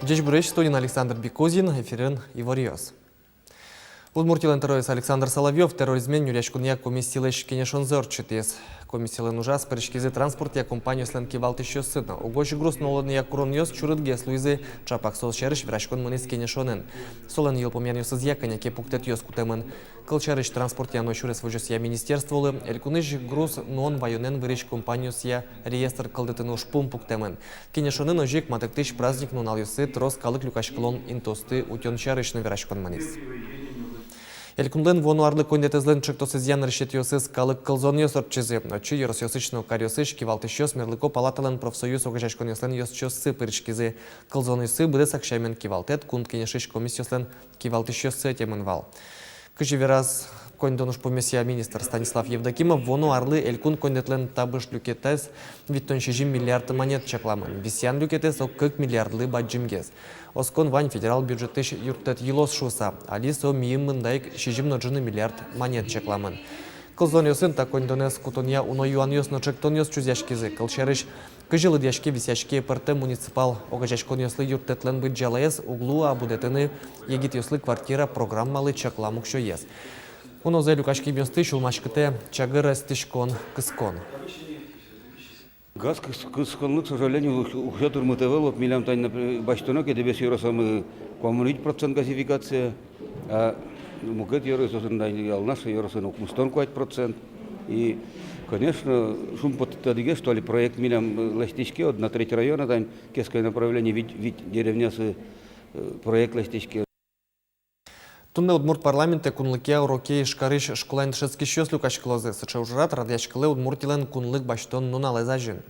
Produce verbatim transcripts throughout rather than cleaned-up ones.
Ӟечбуресь, студиын Александр Бекузин, эфирын иворъёс. Удмуртилэн тӧроез Александр Соловьёв терроризмен нюръяськонъя комиссилэсь кенешонзэ ортчытӥз. Комиссилэн ужаз пыриськизы транспортъя компаниослэн кивалтӥсьёссы но. Угось груз нуллонъя куронъёс чурытгес луизы, чапак соос сярысь вераськон мынӥз кенешонын. Солэн йылпумъянъёсызъя кӧня ке пуктэтъёс кутэмын. Кылсярысь, транспортъя но сюрес возёсъя министерстволы элькунысь груз нуон-ваёнэн вырись компаниосъя реестр кылдытыны ужпум пуктэмын. Кенешонын озьы ик матыктӥсь праздник нуналъёсы трос калык люкаськылон интыосты утён сярысь но вераськон мынӥз. Элькунлэн вуоно арлы коньдэтэзлэн ӵектосэзъя нырысетӥосыз калык кылзонъёс ортчизы. Отчы ёросъёсысь но каръёсысь кивалтӥсьёс, мерлыко палаталэн, профсоюз огазеяськонъёслэн ёзчиоссы пыриськизы. Кылзонъёсы быдэсак сямен кивалтэт, Кун Кенешысь комиссиослэн кивалтӥсьёссы ӧтемын вал. Кызьы вераз коньдон ужпумъёсъя министр Станислав Евдокимов, вуоно арлы элькун коньдэтлэн табыш люкетэз витьтон сизьым миллиард манет чакламын. Висъян люкетэз ог кык миллиардлы бадӟымгес. Оскон вань федерал бюджетысь юрттэт йылоз шуыса. Али со мимала ик сизьым но ӝыны миллиард манет чакламын. Кылзонъёсын та коньдонэз кутонъя уно юанъёс но ӵектонъёс чузъяськизы. Кылсярысь, кызьы лыдъяське, висъяське пӧртэм муниципал огазеяськонъёслы юрттэтлэн быдӟалаез, уг луы-а будэтыны егитъёслы квартира программалы чаклам уксёез. Унозэ люкаськемъёсты сюлмаськытэ чагыр эстӥськон, кыскон. Газ кыс-, кысконлы, к сожалению, ук-, уксё тырмыт ӧвӧл. Вот милям тани, например, басьтоно ке Дэбес ёросамы куамын вить процент газификация, а мукет ёросъёсын, тани Алнаш ёросын укмыстон куать процент. И, конечно, шумпоттытӥське, что али проект милям, э, лэсьтӥське, вот на треть района, тани Кеское направление, вить, вить деревнясы, э, проект лэсьтӥське. Туннэ удмурт парламентэ кунлыкъя урокъя Ижкарысь школаын дышетскисьёс люкаськылозы. Сыӵе ужрад радъяськылэ Удмуртилэн кунлык басьтон нуналэз азьын.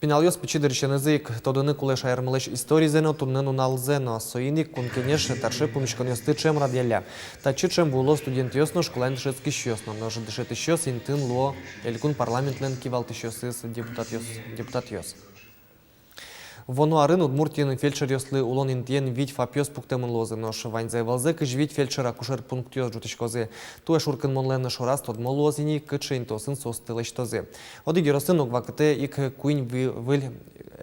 Пиналъёс пичи дырысенызы ик тодыны кулэ шаермылэсь историзэ но, туннэ нуналзэ но. Соин ик Кун Кенеш таӵе пумиськонъёсты ӵем радъялля. Татчы ӵем вуыло студентъёс но, школаын дышетскисьёс но. Нош дышетӥсьёс интыын луо элькун парламентлэн кивалтӥсьёсыз, депутатъёс, депутатъёс. Вуоно арын Удмуртиын фельдшеръёслы улон интыен вить ФАПъёс пуктэмын луозы, нош ваньзэ-валзэ кызь вить фельдшер-акушер пунктъёс ӝутӥськозы. Туэ шуркынмонлэн шораз тодмо луоз ини, кыӵе интыосын соосты лэсьтозы. Одӥг ёросын ог вакытэ ик куинь вы-, выль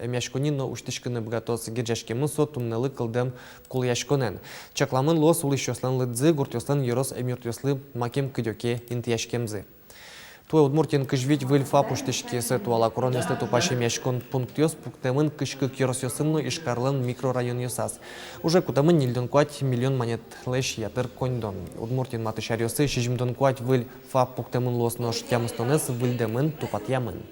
эмъяськонни но усьтӥськыны быгатоз. Герӟаськемын со туннэлы кылдэм кулэяськонэн. Чакламын луоз улӥсьёслэн лыдзы, гуртъёслэн ёрос эмъюртъёслы макем кыдёке интыяськемзы. Туэ Удмуртиын кызь вить выль ФАП усьтӥськиз. Туала куронъёслы тупась эмъяськон пунктъёс пуктэмын кызь кык ёросъёсын но Ижкарлэн микрорайонъёсаз. Уже кутэмын ньыльдон куать миллион манетлэсь ятыр коньдон. Удмуртиын матысь аръёсы сизьымдон куать выль ФАП пуктэмын луоз, нош тямыстонэз выльдэмын, тупатъямын.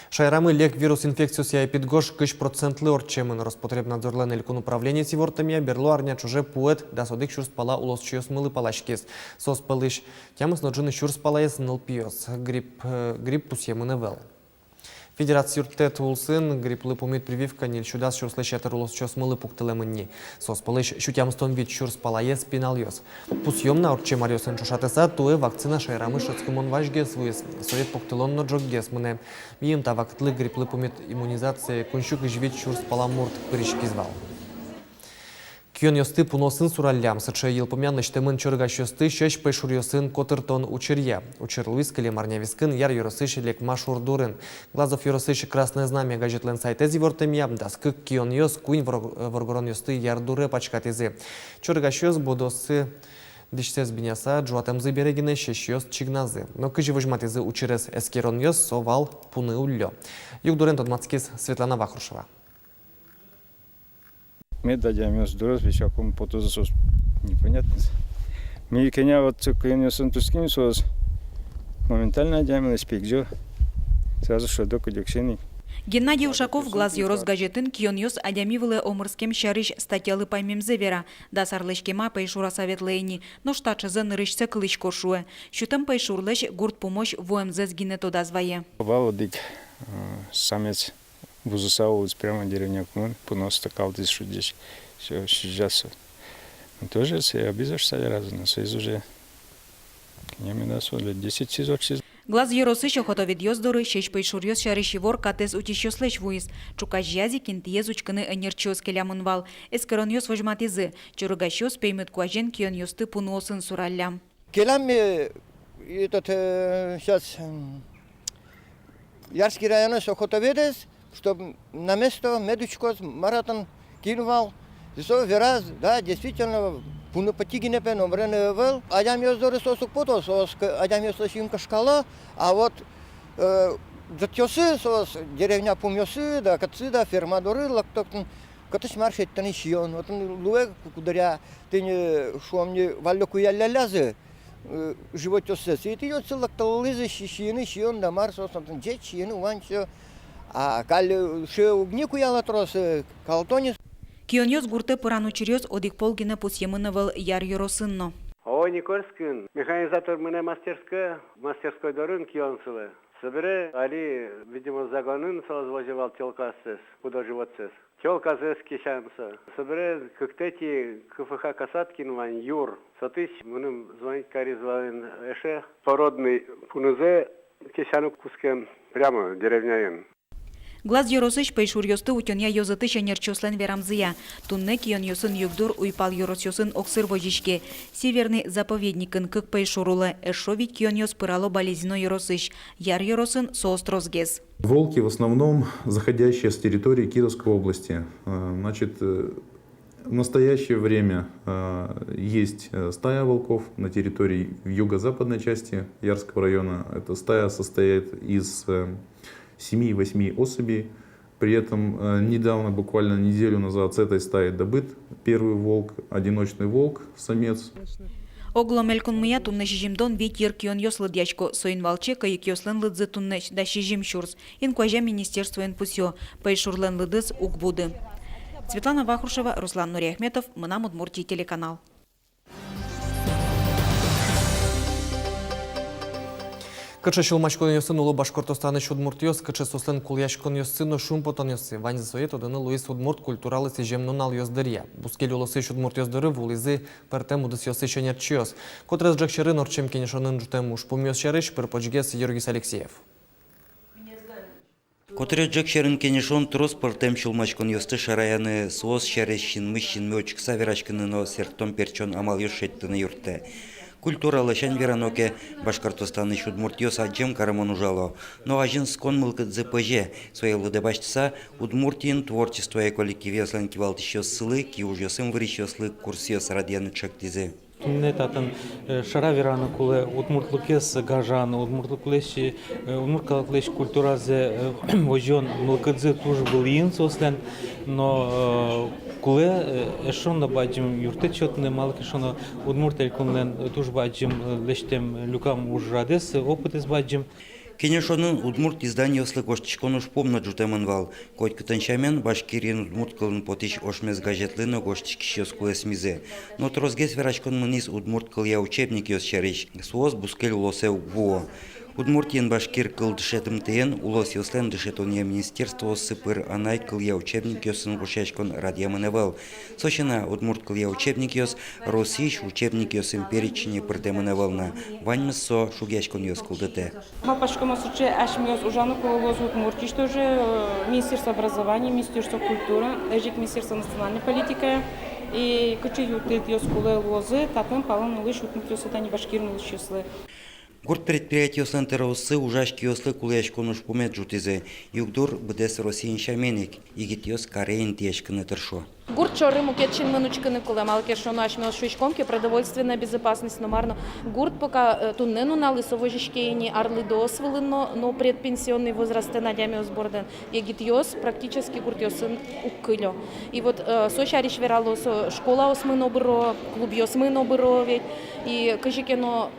Шаерамы лек вирус инфекциосъя эпидгож кызь процентлы ортчемын. Роспотребнадзорлэн элькун управлениез ивортэмъя, берло арня ӵоже пуэт дас одӥг сюрс пала улосчиосмылы паласькиз. Соос пӧлысь тямыс но ӝыны сюрс палаез нылпиос. Грипп, э, грипп пусъемын ӧвӧл. Федераци юрттэт улсын грипплы пумит прививка ньыль сю дас сюрслэсь ятыр улосчиосмылы пуктылэмын ни. Соос пӧлысь сю тямыстон вить сюрс палаез пиналъёс. Пусъём на ортчем аръёсын ӵошатыса, туэ вакцина шаерамы шӧдскымон вазьгес вуиз. Сое пуктылон но ӝоггес мынэ. Мийым та вакытлы грипплы пумит иммунизацие куинь сю кызь вить сюрс пала мурт пыриськиз вал. Кионъёсты пуныосын сураллям. Сыӵе йылпумъян лэсьтэмын чорыгасьёсты сьӧсь пӧйшуръёсын котыртон учыръя. Учыр луиз кылем арня вискын Яр ёросысь Лекма шур дурын. Глазов ёросысь «Красное знамя» газетлэн сайтэз ивортэмъя, дас кык кионъёс куинь вор-, воргоронъёсты яр дуре пачкатӥзы. Чорыгасьёс будоссы дӥсьсэс биняса ӝуатэмзы бере гинэ сьӧсьёс чигназы. Но кызьы возьматӥзы учырез эскеронъёс, со вал пуны уллё. Югдурен тодматскиз Светлана Вахрушева. Мед адямиос доры висяком потозы соос, непонятно. Ми кӧня вот кионъёсын туским, соос моментально адямилэсь пегӟо, сразу шӧдо кыдёкысен ик. Геннадий Ушаков «Глаз ёрос» газетын кионъёс адями вылэ омырскем сярысь статьялы паймемзэ вера. Дас арлэсь кема пӧйшур-а ветлэ ини, нош таӵезэ нырысьсэ кылӥсько, шуэ. Сютэм пӧйшурлэсь гурт пумозь вуэмзэс гинэ тодаз вае. Вал одӥг, э, самец. Вузыса улӥз прямо деревня кумын, пуныосты калтӥз шудӟесь. Всё, сизьыса. Ну, тоже сое обезьян шуса веразы, но соиз уже, кӧня меда со, лет десять сиз ортчиз. Глаз ёросысь охотоведъёс доры сьӧсь пӧйшуръёс сярысь ивор катэз утисьёслэсь вуиз. Ӵуказеяз ик интыез учкыны ӧнерчиос келямын вал. Эскеронъёс возьматӥзы: чорыгасьёс пеймыт куазен кионъёсты пуныосын сураллям. Келям, э, этот, э, сейчас, м, Ярский районэз охотоведэз, чтоб на место мед учкоз, мар отын Кин вал, и со вераз, да, действительно, пуны пытьы гинэ, пе, номырен ӧвӧл. Адямиос доры соос уг пото, соос к-, адямиослэсь сиын кышкало, а вот, э, ӝытъёсы соос деревня пумъёсы, да, кытчы, да, ферма доры лыкто, кытысь мар шедьтыны сиён. Отын луэ ку-, куддыръя, тӥни, шуом ни, валлё куялляллязы, э, животъёссэс. И тӥни отчы лыктылӥзы си-, сиыны сиён да мар соос, отын ӟеч сиыны вань со. А каль, э, сыӵе уг ни куяло трос, э, калтонэ. Кионъёс гуртэ пыран учыръёс одӥг пол гинэ пусъемын ӧвӧл Яр ёросын но. О, Никольскын механизатор мынэ мастерское, мастерской дорын кион сылэ. Собере али, видимо, загонын соос возе вал тёлкаоссэс, пудо-животсэс. Тёлказэс кесям со. Собере кыктэтӥ КФХ Касаткин вань, юр. Сотысь мыным звонить кариз вал ини эше, породный пунызэ кесяны кутскем прямо деревняын. Глаз ёросысь пӧйшуръёсты утёнъя ёзэтысь ӧнерчиослэн верамзыя, туннэ кионъёсын югдур уйпал ёросъёсын огсыр возиське. Северный заповедникын кык пӧйшур улэ, эшшо вить кионъёс пырало Балезино ёросысь, Яр ёросын соос тросгес. Волки в основном заходящие с территории Кировской области. Э, значит, э, в настоящее время, э, есть, э, стая волков на территории в юго-западной части Ярского района. Эта стая состоит из, э, семи-восьми особей. При этом, э, недавно, буквально неделю назад, с этой стаи добыт первый волк, одиночный волк, самец. Оглом элькунмыя туннэ сизьымдон вить йыр кионъёс лыдъясько, соин валче кӧйыкъёслэн лыдзы туннэсь дас сизьым сюрс. Инкуазя министерствоын пусъё: пӧйшурлэн лыдыз уг буды. Светлана Вахрушева, Руслан Нуриахметов, «Мынам Удмуртие» телеканал. Кыӵе сюлмаськонъёсын уло Башкортостанысь удмуртъёс, кыӵе соослэн кулэяськонъёссы но шумпотонъёссы — ваньзэ сое тодыны луиз удмурт культуралы сӥзем нуналъёс дыръя. Бускель улосысь удмуртъёс доры вуылӥзы пӧртэм удысъёсысь ӧнерчиос. Котырес ӝӧк сьӧрын ортчем кенешонын ӝутэм ужпумъёс сярысь пыр-почгес Юргис Алексеев. Котырес ӝӧк сьӧрын кенешон трос пӧртэм сюлмаськонъёсты шараяны, соос сярысь синмысь синме учкыса вераськыны но сэрттон-пертчон амалъёс шедьтыны юрттэ. Культура ласянь верано ке, Башкортостанысь удмуртъёс адӟем карымон ужало, но азинскон мылкыдзы пӧзе. Сое лыдэ басьтыса, Удмуртиын творчествоя коллективъёслэн кивалтӥсьёссылы, киужъёсын вырисьёслы курсъёс радъяны чектӥзы. Туннэ татын, э, шара вераны кулэ, удмуртлыкез гажан, удмуртлыклэсь, э, удмурт калыклэсь культуразэ, э, возён мылкыдзы туж вылӥын соослэн, но, э, кулэ, э, эшшо но бадӟым юрттэт сётыны, малы ке шуоно, Удмурт Элькунлэн, э, туж бадӟым, э, лэсьтэм люкам ужрадэз, э, опытэз бадӟым. Кенешонын удмурт изданиослы гожтӥськон ужпум но ӝутэмын вал. Котькытын сямен, Башкириын удмурт кылын потӥсь «Ошмес» газетлы но гожтӥськисьёс кулэсмизы. Но тросгес вераськон мынӥз удмурт кылъя учебникъёс сярысь. Соос бускель улосэ уг вуо. Удмуртиын башкир кыл дышетымтэен улосъёслэн дышетонъя министерствооссы пыр анай кылъя учебникъёсын вошъяськон радъямын ӧвӧл. Со сяна, удмурт кылъя учебникъёс Россиысь учебникъёсын перечне пыртэмын ӧвӧл на. Ваньмыз со шугъяськонъёс кылдытэ. Малпаськом, сыӵе асьмеос ужаны кулэ луоз Удмуртиысь тоже, э, Министерство образования, Министерство культуры, озьы ик Министерство национальной политики. И кыӵе юрттэтъёс кулэ луозы татын палан улӥсь удмуртъёслы, тани Башкириын улӥсьёслы. Гурт предприятиослэн тӧрооссы ужась киослы кулэяськон ужпумез ӝутӥзы. Югдур быдэс Россиын сямен ик, егитъёс каре интыяськыны тыршо. Гурт шоры мукет синмын учкыны кулэ, малы ке шуоно, асьмеос шуиськом ке, продовольственная безопасность но мар но. Гурт пока, э, туннэ нуналлы со возиське ини арлыдоос вылын но, но предпенсионный возрастэн адямиос бордын. Егитъёс практически гуртъёсын уг кылё. И вот, э, со сярысь верало, со школаосмы но быро, клубъёсмы но быро ведь. И кызьы ке но,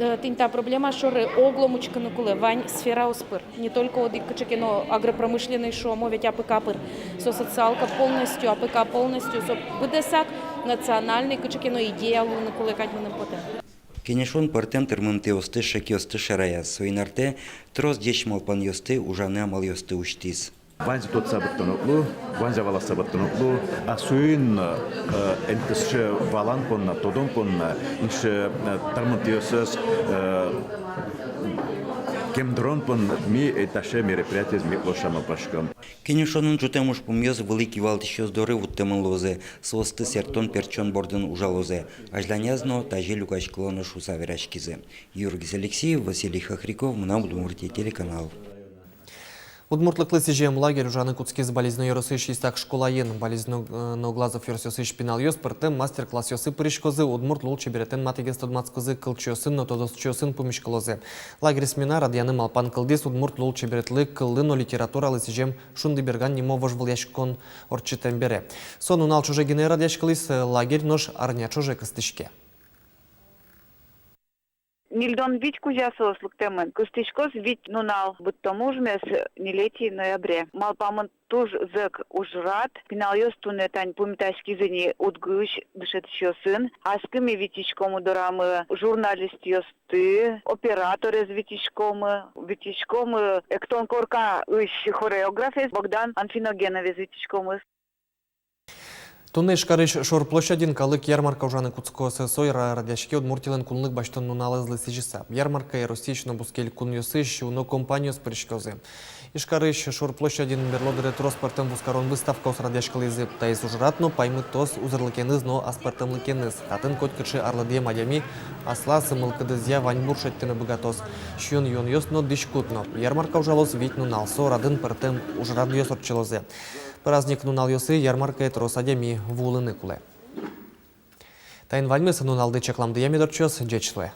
э, тӥни та проблема шоры оглом учкыны кулэ вань сфераос пыр. Не только одӥг кыӵе ке но агропромышленный, шуом, ведь АПК пыр. Со социалка полностью, АПК полностью, со быдэсак национальный кыӵе ке но идея луыны кулэ кадь мыным потэ. Кенешон пӧртэм тырмымтэосты, шекъёсты шараяз, соин артэ трос ӟеч малпанъёсты, ужаны амалъёсты усьтӥз. Ваньзэ тодыса быдтоно уг лу, ваньзэ валаса быдтоно уг лу, а соин, э, эн кыӵе валан понна, тодон понна, эн кыӵе, э, тырмымтэосыз, э, кемдырон понна ми, э, таӵе мероприятиез ми ортчытыны малпаськом. Кенешонын ӝутэм ужпумъёс вылӥ кивалтӥсьёс доры вуттэмын луозы, соосты сэрттон-пертчон бордын ужалозы. Азьланяз но тазьы люкаськылоно шуыса вераськизы. Юргис Алексеев, Василий Хохряков, «Мынам Удмуртие» телеканал. Удмуртлыклы сӥзем лагерь ужаны кутскиз Балезино ёросысь Исак школаын. Балезино, э, но Глазов ёросъёсысь пиналъёс пӧртэм мастер-классъёсы пыриськозы, удмурт лулчеберетэн матыгес тодматскозы, кылчиосын но тодосчиосын пумиськылозы. Лагерь смена радъяны малпан кылдӥз удмурт лулчеберетлы, кыллы но литературалы сӥзем «Шундыберган» нимо вожвылъяськон ортчытэм бере. Со нунал ӵоже гинэ радъяськылӥз, э, лагерь нош арня ӵоже кыстӥське. Ньыльдон вить кузя соос лыктэмын. Кыстӥськоз вить нунал, быдтом ужмес ньылетӥ ноябре. Малпамын туж зӧк ужрад. Пиналъёс туннэ тань пумитаськизы ни УдГУысь дышетӥсьёсын. Аскы ми витиськомы дорамы журналистъёсты, операторез витиськомы, витиськомы эктон коркаысь хореографез Богдан Анфиногеновез витиськомы. Туннэ Ижкарысь Шор площадьын калык ярмарка ужаны кутскоз. Со радъяське Удмуртилэн кунлык басьтон нуналэзлы сӥзьыса. Ярмаркае Россиысь но бускель кунъёсысь уно компаниос пыриськозы. Ижкарысь Шор площадьын берло дыре трос пӧртэм вузкарон выставкаос радъяськылӥзы. Таиз ужрад но паймытоз узырлыкеныз но аспӧртэмлыкеныз. Татын котькыӵе арлыдъем адями аслаз мылкыдызъя ваньбур шедьтыны быгатоз. Сиён-юонъёс но, дӥськут но. Ярмарка ужалоз вить нунал. Со радын пӧртэм ужрадъёс ортчылозы. Праздник нуналъёсы ярмаркае трос адями вуылыны кулэ. Таин ваньмыз. Нуналды чакламдыя мед ортчоз. Ӟеч луэ.